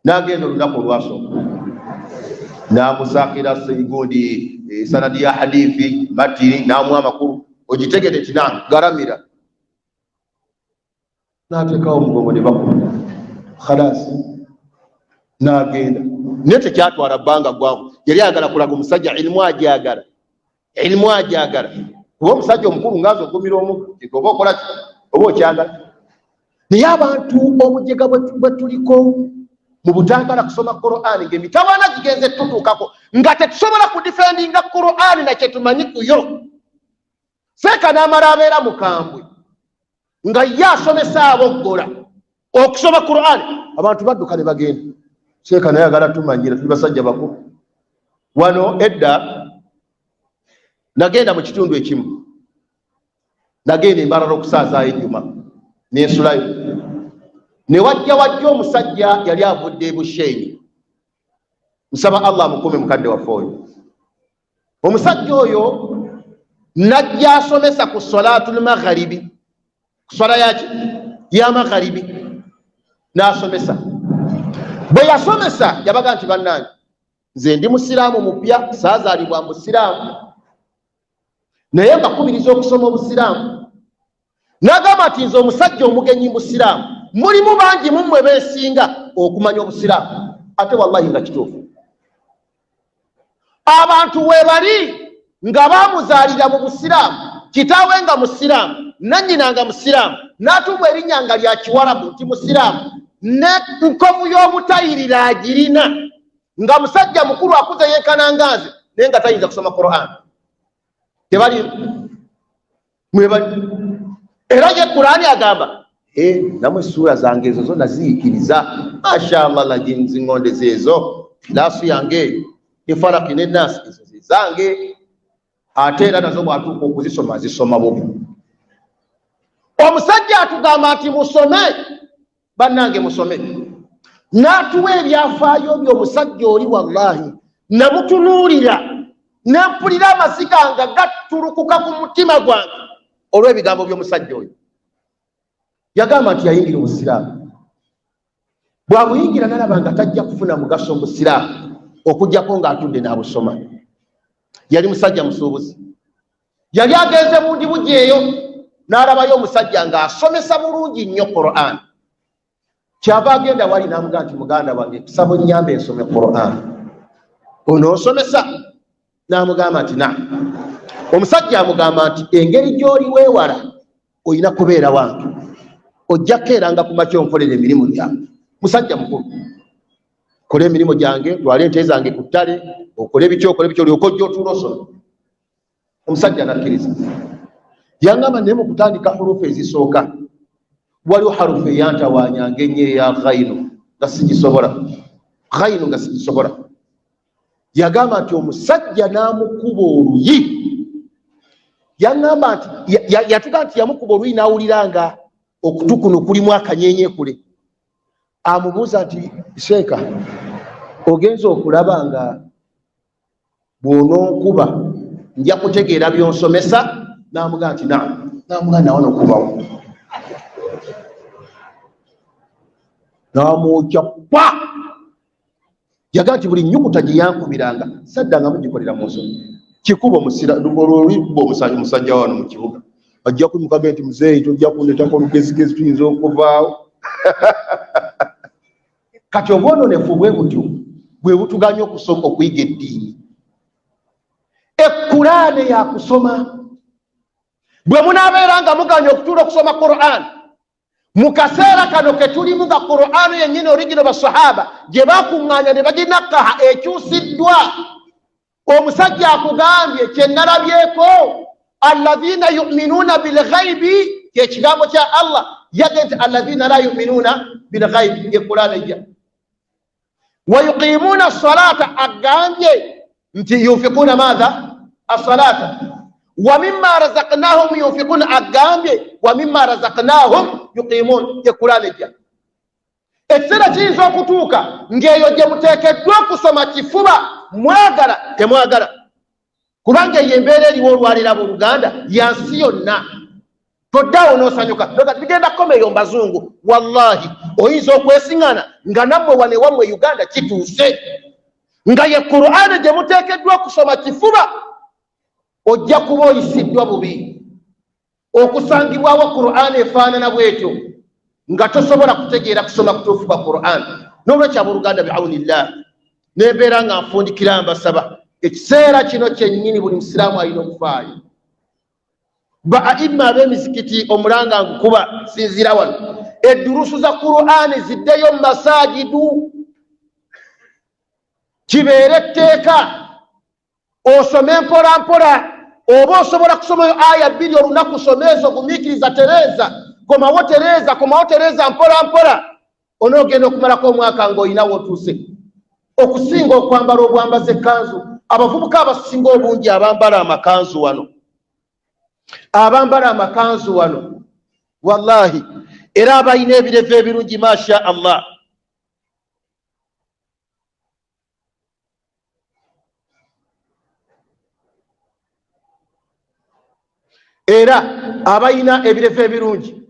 Nagenda olunaku olwasooka, namusakira gundi sanadi ya hadithi, matini, namuwa amakulu. "Ogitegede?" Ti, "Naam." "Garamira." Nateekawo omugongo ne bakuba, khalas, nagenda. Naye tekyatwala bbanga gwangu, yali ayagala kulaga omusajja ilimu ajagala, ilimu ajagala, kuba omusajja omukulu ngaza ogumira omuga oba okolaki oba okyagala. Naye abantu obujega bwe tuliko mu butagala kusoma Qur'ani, ngaemitawaana gigenze tutuukako nga tetusobola kudifendinga Qur'ani nakyetumanyi kuyo. Seeka n'amala abeera mukambwe nga ye asomesa aboggola okusoma Qur'ani, abantu badduka ne bagenda. Seeka naye agala tumanyira, tuli basajja bakulu wano. Edda nagenda mu kitundu ekimu, nagenda embalala okusaazaayo ejjuma, nensulayo, ne wajja wajja omusajja yali avudde ebushenyi. Nsaba Allah amukume mukadde waffe oyo. Omusajja oyo najja asomesa ku solatu lmagharibi, ku swala yaki? Ya magharibi. N'asomesa. Bwe yasomesa yabaga nti, "Bannange, nze ndi musiraamu mupya, saazaalibwa musiraamu, naye mbakubiriza okusoma obusiraamu." N'agamba nti, "Nze omusajja omugenyi musiraamu, mulimu bangi mummwe beesinga okumanya obusiraamu." Ate wallahi nga kituufu, abantu we bali nga bamuzaalira mu busiraamu, kitaawe nga musiraamu, nannyina nga musiraamu, n'atuumwa erinnya nga lya kiwarabu nti musiraamu, ne nkovu y'obutayirira agirina, nga musajja mukulu akuze yenkana nze, naye nga tayinza kusoma Quran. Tebali mwebali? Era ye Kurani agamba, "Namwe essuula zange ezo zo naziyikiriza, mashallah, nazinŋondeza ezo kilaasu yange eyo efaraki nenasi, ezo zezange." Ate era nazo bwatuuka okuzisoma zisoma bubi. Omusajja atugamba nti, "Musome bannange, musome." N'atuwa ebyafaayo by'omusajja oli. Wallahi namutunuulira nempulira amaziga nga gattulukuka ku mutima gwange olw'ebigambo by'omusajja oyo. Yagamba nti yayingira obusiraamu, bwabuyingira nalaba nga tajja kufuna mugaso mu busiraamu okugjako ng'atudde n'abusoma. Yali musajja musuubuzi, yali agenze bundibugi eyo n'alabayo omusajja ng'asomesa bulungi nnyo Quran. Kyava agenda wali n'amugaa nti, "Muganda wange, kusaba onyambe ensome Quran, onoosomesa?" N'amugamba nti, "Na." Omusajja amugamba nti, "Engeri gy'oli weewala olina kubeera wange, ojja kukeeranga ku makya onkolera emirimu gyange." Musajja mukulu, "Kola emirimu gyange, twale ente zange ku ttale, okole biki, okole biki, olyoka ojja otuula osoma." Omusajja nakkiriza. Yangamba, "Naye mu kutandika hurufu ezisooka waliwo harufu eyantawanyanga ennyo eya ghainu, nga sigisobola, ghainu nga sigisobola." Yagamba nti omusajja n'amukuba oluyi. Yaŋŋamba nti yatuga nti yamukuba oluyi n'awulira nga okutu kuno kulimu akanyenye kule. Amubuuza nti, "Seeka, ogenza okulaba nga bw'ononkuba nja kutegeera byonsomesa?" N'amugaa nti, "Naam." N'amugaa nawo nokubawo n'amwokya kwa. Yagaa nti, "Buli nyukuta gye yankubiranga saddanga mugikolera mu nsonyi." Kikuba olikuba omusajja wano mu kibuga ajja kwimukaga nti, "Muzeeyi, tojja kundetako olugezigezi, tuyinza okuvaawo." Kati obwononefu bwe butyo bwe butuganya okusoma okuyiga eddiini. Ekkubo. Kuraane yakusoma. Bwe munaabeera nga muganya okutuula okusoma Quran mu kaseera kano ke tulimu, nga Quran yennyini origino basahaba gye bakuŋŋaanya ne baginakaha ekyusiddwa. Omusajja akugambye kye nalabyeko, alladhina yuminuuna bilghaibi, kyekigambo kya Allah yage nti alladhina la yuminuuna bilghaibi, ye Quran ejja. Wa yuqimuuna salata, agambye nti yunfiquuna maatha assalata. Wa mimma razaqnahum yunfiquuna, agambye wa mimma razaqnahum yuqimuun, ye Quran ejja. Ekiseera kiyinza okutuuka ng'eyo gye muteekeddwa okusoma kifuba, mwagala temwagala, kubanga eyo embeera eriwo olwaleero abooluganda ya nsi yonna. Toddaawo n'osanyuka bigenda kukoma eyo mbazungu. Wallahi oyinza okwesiŋŋana nga nammwe wano ewammwe Uganda kituuse nga ye Qur'ani gye muteekeddwa okusoma kifuba, ojja kuba oyisiddwa bubi okusangibwawo Qur'ani efaanana bwetyo nga tosobola kutegeera kusoma kutuufu kwa Qur'an. N'olwekyo abooluganda, biaunillah, nembeera nga nfundikira mbasaba ekiseera kino kyennyini buli musiraamu alina okufaayo. Ba aima ab'emizikiti, omulanga nkukuba sinziira wano, eddurusu za Qur'ani ziddeyo mu masajidu, kibeere etteeka osome mpola mpola. Oba osobola kusomayo aya 2 olunaku, soma ezo, gumiikiriza, tereeza, komawo, tereeza, komawo, tereeza, mpola mpola, onoogenda okumalako omwaka ng'olinawo otuuse. Okusinga okwambala obwambaza ekkanzu, abavubuka abasinga obungi abambala amakanzu wano, abambala amakanzu wano wallahi, era abalina ebirevu ebirungi masha Allah, era abalina ebirevu ebirungi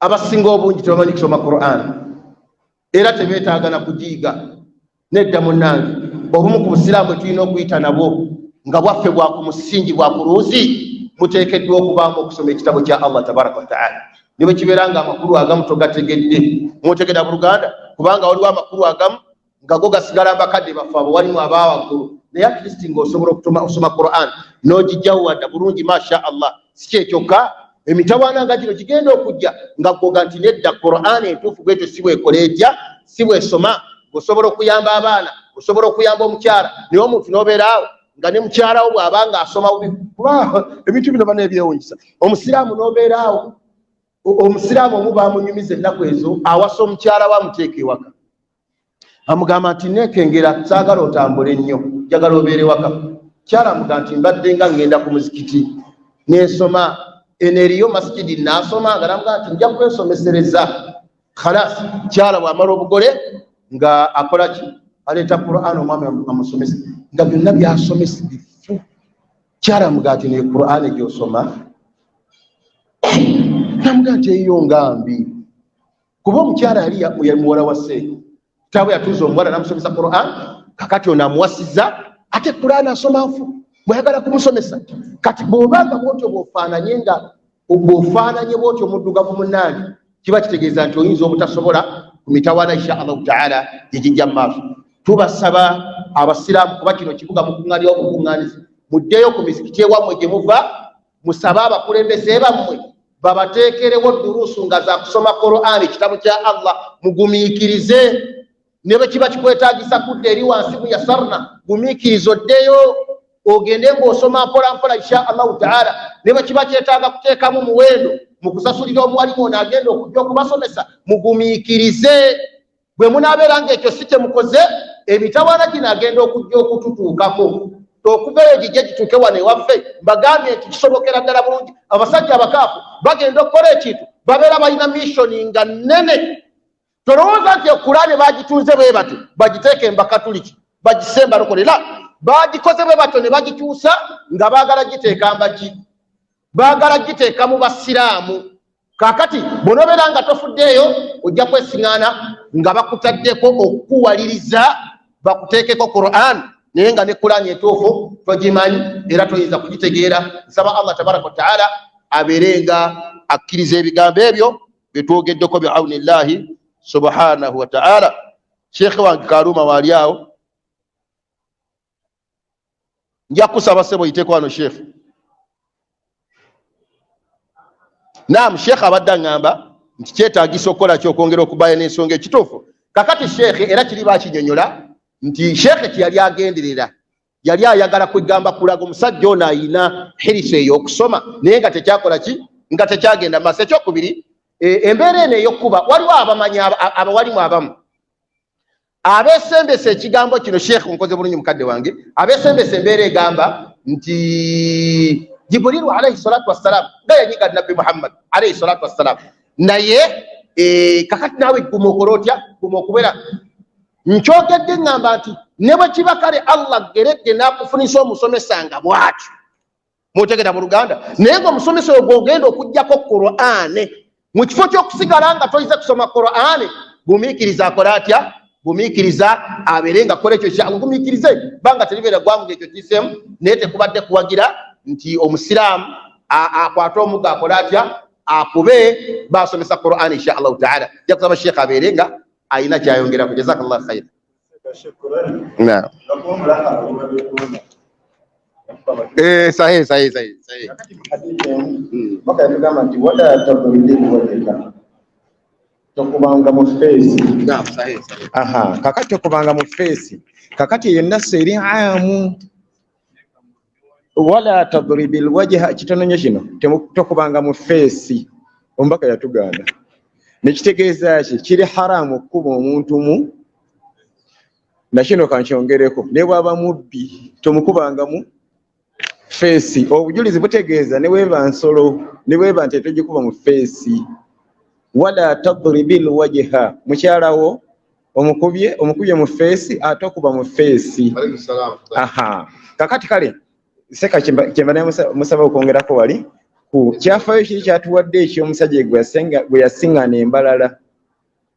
abasinga obungi tebamanyi kusoma Quran, era tebeetaaga na kugiyiga. Nedda munnange, obumu ku busiraamu bwe tulina okuyita nabwo nga bwaffe bwa ku musingi bwa kuluuzi, muteekeddwa okubaamu okusoma ekitabo kya Allah tabaraka wataala, ne bwe kibeera nga amakulu agamu togategedde. Mutegedde buluganda, kubanga waliwo amakulu agamu nga go gasigala bakadde baffe abo walimu abawaggulu, naye at least ng'osobola okusoma Quran n'ogijjawo wadda bulungi masha Allah. Si kyekyokka, emitawaana nga gino gigenda okujja nga gwoga nti nedda, Quran entuufu bwetyo si bwekola etya, si bwesoma. Osobola okuyamba abaana, osobola okuyamba omukyala, naye omuntu n'obeeraawo nga ne mukyalawo bw'aba nga asoma bubi, kuba ebintu bino bana ebyewunyisa. Omusiraamu n'obeeraawo, omusiraamu omu bamunyumiza ennaku ezo, awasa omukyala we, amuteeka ewaka, amugamba nti neekengera, saagala otambule nnyo, njagala obeere waka. Kyala amugamba nti mbadde nga ngenda ku muzikiti nensoma, eno eriyo masikidi naasoma, nga namugamba nti nja kwesomesereza. Khalas, kyala bw'amala obugole nga akola ki? Aleeta Quran omwami amusomese, nga byonna byasomesa bifu. Kyala amugamba nti ne Quran gy'osoma, namugamba nti eyo nga mbi, kuba omukyala yali muwala wa seeka taabwe, yatuuza omuwala namusomesa Quran, kakati ono amuwasiza ate Quran asoma nfu, bweyagala kumusomesa. Kati bw'obanga bwotyo bw'ofaananye, nga bw'ofaananye bwotyo omuddugavu munnange, kiba kitegeeza nti oyinza obutasobola ku mitawaana insha Allahu taala gyegijja mu maaso. Tubasaba abasiraamu, kuba kino kibuga mukuŋŋaanirawo bukuŋŋaanizi, muddeyo ku mizikiti ewammwe gye muva, musabe abakulembeze bammwe babateekerewo durusu nga za kusoma Qur'ani, ekitabo kya Allah. Mugumiikirize, ne bwe kiba kikwetaagisa kudda eri wansi mu yasarna, gumiikiriza oddeyo ogende ng'osoma mpola mpola insha Allahu taala. Ne bwe kiba kyetaaga kuteekamu muwendo mu kusasulira omuwalimu ono agenda okujja okubasomesa, mugumiikirize. Bwe munaabeera ng'ekyo si kye mukoze, emitawaana gino agenda okujja okututuukako, okuva eyo gijje gituuke wano ewaffe. Mbagambye nti kisobokera ddala bulungi. Abasajja abakaafu bagenda okukola ekintu, babeera balina missioni nga nnene. Tolowooza nti Ekulaane bagitunze bwe batyo bagiteeke mbakatuliki bagisemba lokolera. Bagikoze bwe batyo ne bagikyusa nga baagala giteeka mbaki, baagala giteeka mu basiraamu. Kaakati bw'onobeera nga tofuddeeyo, ojja kwesiŋŋaana nga bakutaddeko okukuwaliriza bakuteekeko Quran, naye nga ne Kurani entuufu togimanyi era toyinza kugitegeera. Nsaba Allah tabaraka wataala abeere nga akkiriza ebigambo ebyo byetwogeddeko biaunillahi subhanahu wataala. Sheekhe wange Kaluma waali awo. Nja kusaba ssebo oyiteko wano sheekh. Naam, sheekh abadde aŋŋamba nti kyetaagisa okukola ki okwongera okubaya n'ensonga ekituufu. Kakati sheekh era kiri bakinyonyola nti sheekh kyeyali agenderera yali ayagala kwegamba kulaga omusajja ono ayina hirisa eyo okusoma naye nga tekyakola ki nga tekyagenda maaso. Ekyokubiri, embeera eno ey'okkuba waliwo abamanyi abawalimu abamu abesembesa ekigambo kino. Sheekh nkoze bulungi mukadde wange, abesembesa embeera egamba nti Jibuliru alaihi salatu wassalam nga yanyiga Nabbi Muhammad alaihi salatu wassalam, naye kakati naawe guma okola otya, guma okubeera. Nkyogedde ŋŋamba nti ne bwe kiba kale Allah geredde n'akufunisa omusomesa nga bw'atyo, mutegera mu Luganda, naye ng'omusomesa oyo gw'ogenda okuggyako Qur'ane, mu kifo ky'okusigala nga toyize kusoma Qur'ane, gumiikiriza akole atya, gumiikiriza abeere nga akola ekyo kyangu, gumiikirize banga teribeera gwangu ekyo kiseemu, naye tekubadde kuwagira nti omusiraamu akwate omuggo akole atya akube basomesa Qur'an insha Allahu taala. Nja kusaba sheekh abeere nga ayina kyayongerako. Jazakallah khaira. Naam. Sahihi, sahihi, sahihi, sahihi. Baka yatugamba nti wala tadribil wajhaka, tokubanga mu feesi. Naam, sahihi, sahihi. Aha, kakati tokubanga mu feesi. Kakati eyo nassa eri amu wala tadribil wajha, kitono nnyo kino, tokubanga mu feesi. Omubaka yatugaana. Nekitegeeza ki? Kiri haramu okukuba omuntu mu nakino kankyongereko, ne bw'aba mubbi tomukubanga mu feesi. Obujulizi butegeeza ne bweba nsolo ne bweba nte togikuba mu feesi. Wala tadribil wajha, mukyalawo omukubye mu feesi ate okuba mu feesi. Aha, kakati kale seka kyemba naye musaba okwongerako wali ku kyafaayo kiri kyatuwadde eky'omusajja gwe yasiŋŋaana embalala.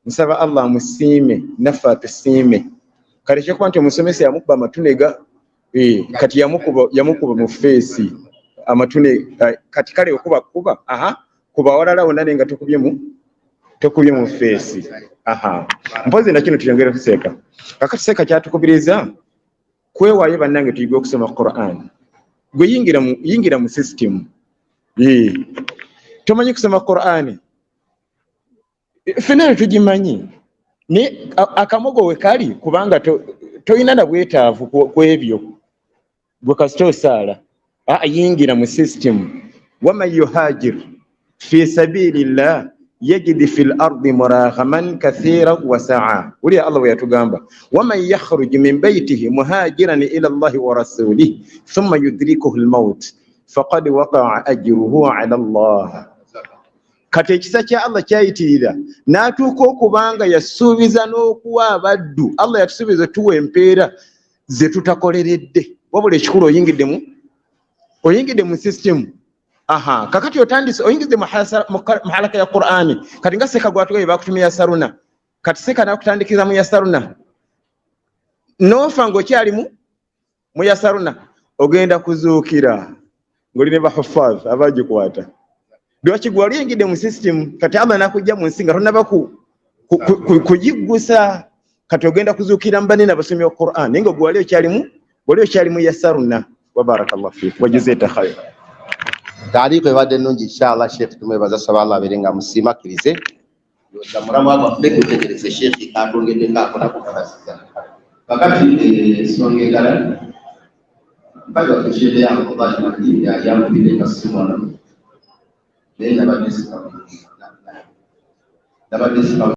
Nsaba Allah amusiime naffe atusiime. Kale ekyokuba nti omusomesa yamukuba amatunega, kati yamukuba mu feesi amatune, kati kale okuba kuba, aha, kuba walala wonna naye nga tokubye mu feesi. Aha, mpozi na kino tuyongere kuseeka. Kakati seeka kyatukubiriza kwewaayo bannange tuyige okusoma Qur'an. Gwe yingira mu system. Tomanyi kusoma Qur'an? Ffenna tugimanyi. Naye akamogo we kali kubanga toyina na bwetaavu ku ebyo. Gwe kasita osaala. Yingira mu system. Waman yuhajir fi sabilillah yajid fil ardi muraghaman kathiran wa sa'a. Wulira Allah bwe yatugamba. Waman yakhruj min baytihi muhajiran ila Allahi wa rasulihi thumma yudrikuhu al-maut faqad waqa'a ajruhu ala Allah. Kati ekisa kya Allah kyayitirira n'atuuka okubanga yasuubiza n'okuwa abaddu. Allah yatusuubiza tuwa empeera ze tutakoleredde. Wabula ekikulu oyingidde mu system. Aha, kakati otandise oyingidde mu halaka ya Qur'ani. Kati nga seka gwatugaye bakutumya saruna. Kati seka nakutandikiza mu yasaruna. N'ofa ng'okyali mu yasaruna ogenda kuzuukira ng'oli ne bahuffaz abagikwata. Lwaki gwe wali oyingidde mu system, kati Allah n'akujja mu nsi nga tonnaba kugiggusa. Kati ogenda kuzuukira mu banene abasomi ba Qur'an, naye nga gwe wali okyali mu yasaruna. Wa barakallahu fiik wa jazita khair. Taariikhu ebadde nnungi inshallah. Sheikh tumwebaza, saba Allah abeere nga amusiima akkirize. Ndowooza mulamu gwaffe tutegereze Sheikh atwongeddeko akola. Kakati ensonga endala, mukadde waffe Sheikh Abdullahi Mahdi yankubidde kasimu wano, naye nabadde sikamu.